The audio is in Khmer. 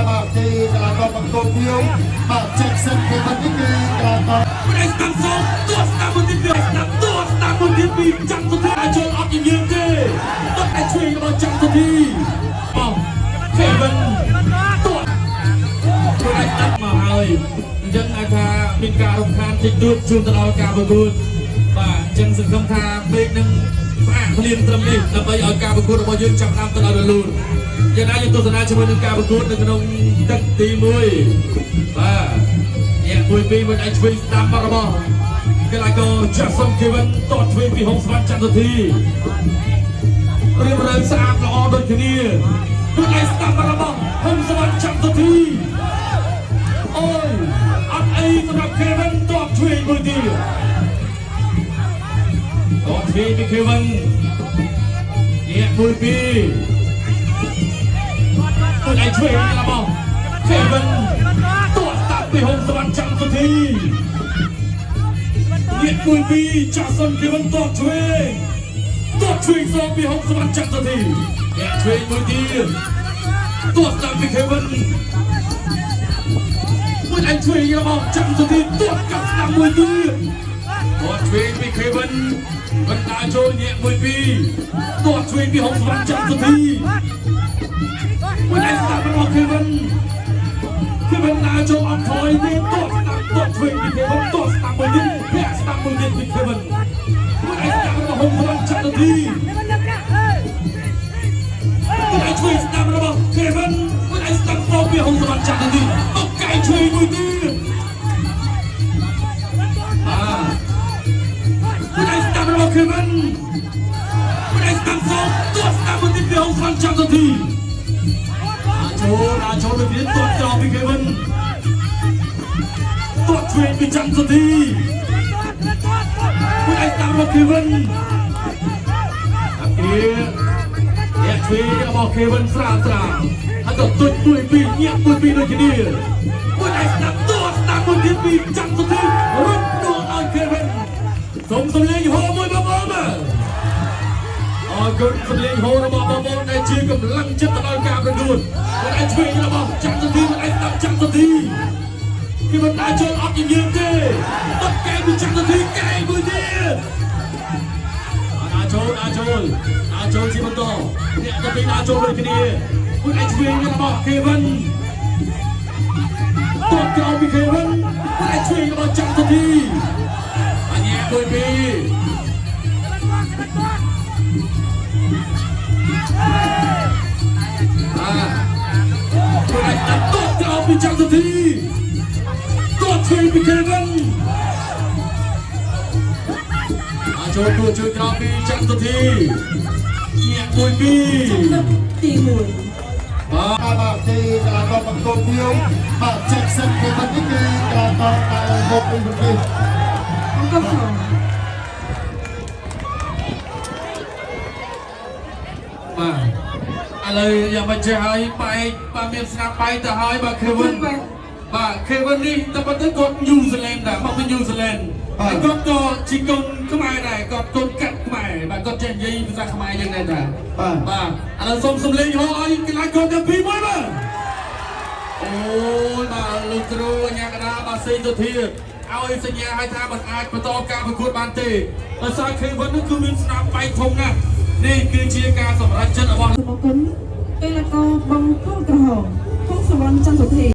បាទគឺកីឡាករបង្គោលខៀវបាទ Jackson Kevin នេះគឺកីឡាករ មិនឲ្យស្ដាប់សងទោះស្ដាប់មួយទៀតពីស្ដាប់ទោះស្ដាប់មួយទៀតពីច័ន្ទសុធីអាចចូលអត់ជាយើងទេតោះតែជួយរបស់ច័ន្ទសុធីអោ Kevin ទោះជួយឲ្យស្ដាប់មកហើយអញ្ចឹងអាចថាមានការរំខានតិចតួចជូនទៅដល់ការប្រកួតបាទអញ្ចឹងសង្ឃឹមថាពេកនឹងផ្អាកភ្លាមត្រឹមនេះដើម្បីឲ្យការប្រកួតរបស់យើងចាប់ផ្ដើមទៅដល់រលូនយ៉ាងណាយើងទស្សនាជាមួយនឹងការប្រកួតនៅក្នុងទឹកទី1បាទ ញាក់មួយពីរមិនអាចឆ្វេងស្ដាំមករបស់កីឡាករ Jackson Kevin តតឆ្វេងពីហុងស្វណ្ណចន្ទធីរៀបរើស្អាតល្អដូចគ្នាដូចឯស្ដាំមករបស់ហុងស្វណ្ណចន្ទធីអូយអត់អីសម្រាប់ Kevin តតឆ្វេងមួយទៀតតតឆ្វេងពី Kevin ញាក់មួយពីរដូចឯឆ្វេងរបស់ Kevin តតស្ដាប់ពីហុងស្វណ្ណចន្ទធីញាក់មួយពីរចាក់សុន Kevin តតឆ្វេងតតឆ្វេងសងពីហុងស្វណ្ណចន្ទធីញាក់ឆ្វេងមួយទៀតតតស្ដាប់ពី Kevin មួយឯងឆ្វេងរបស់ចន្ទធីតតកាត់ស្ដាប់មួយទៀតតតឆ្វេងពី Kevin បណ្ដាចូលញាក់មួយពីរតតឆ្វេងពីហុងស្វណ្ណចន្ទធីមួយឯងស្ដាប់របស់ Kevin គឺមិនដើរចូលអត់ថយទេតបស្ដាប់តបឆ្វេងពី Kevin តបស្ដាប់មួយទៀតធាក់ស្ដាប់មួយទៀតពី Kevin មួយឯងស្ដាប់របស់ហុងស្វណ្ណចន្ទធីមួយឯងឆ្វេងស្ដាប់របស់ Kevin មួយឯងស្ដាប់តបពីហុងស្វណ្ណចន្ទធីបកកែឆ្វេងមួយទៀតបាទមួយឯងស្ដាប់របស់ Kevin មួយឯងស្ដាប់សងតបស្ដាប់មួយទៀតពីហុងស្វណ្ណចន្ទធីអាចចូលអាចចូលដូចនេះតបក្រោមពី Kevin តបឆ្វេងពីចន្ទសុធីមួយឯងស្ដាប់របស់ Kevin អាគីអ្នកឆ្វេងរបស់ Kevin ស្រាលស្រាលហើយក៏ទុចមួយពីរញាក់មួយពីរដូចគ្នាមួយឯងស្ដាប់តបស្ដាប់មួយទៀតពីចន្ទសុធីរត់ដួលឲ្យ Kevin សូមសំលេងហោមួយបងប្អូនបាទអរគុណសំលេងហោរបស់បងប្អូនដែលជាកម្លាំងចិត្តទៅដល់ការប្រកួតមួយឯងឆ្វេងរបស់ចន្ទសុធីមួយឯងស្ដាប់ចន្ទសុធី គឺមិនដើរចូលអត់ជាយើងទេតត់កែពីចន្ទធីកែមួយទៀតដើរចូលដើរចូលដើរចូលជាបន្តអ្នកទៅពីដើរចូលដូចគ្នាមួយឯងឆ្វេងរបស់ Kevin តត់ក្រោមពី Kevin មួយឯងឆ្វេងរបស់ចន្ទធីអញ្ញាមួយពីរអាមួយឯងតត់ក្រោមពីចន្ទធី តបឆ្វេងពី Kevin អាចចូលគួជួយក្រោមពីចន្ទធីញាក់មួយពីរ ទឹកទី1 បាទ បាទគឺកីឡាករបង្គោលខៀវបាទ Jackson Kevin នេះគឺកីឡាករដែលមកពីប្រទេស អង្គសង បាទឥឡូវយ៉ាងមិនចេះហើយបែកបាទមានស្នាប់បែកទៅហើយបាទ Kevin បាទ Kevin នេះតែប៉ុន្តែគាត់ New Zealand ដែរមកពី New Zealand ហើយគាត់ក៏ជាកូនខ្មែរដែរគាត់កូនកាត់ខ្មែរបាទគាត់ចេះនិយាយភាសាខ្មែរយ៉ាងដែរតា បាទ បាទឥឡូវសូមសំលេងហោឲ្យកីឡាករទាំងពីរមួយបាទអូយបាទលោកគ្រូអញ្ញាកដាបាទសេងសុធាឲ្យសញ្ញាឲ្យថាមិនអាចបន្តការប្រកួតបានទេដោយសារ Kevin នោះគឺមានស្នាមបែកធំណាស់នេះគឺជាការសម្រេចចិត្តរបស់ សូមអរគុណកីឡាករបង្គោលក្រហមហុងសវណ្ណចន្ទសុធី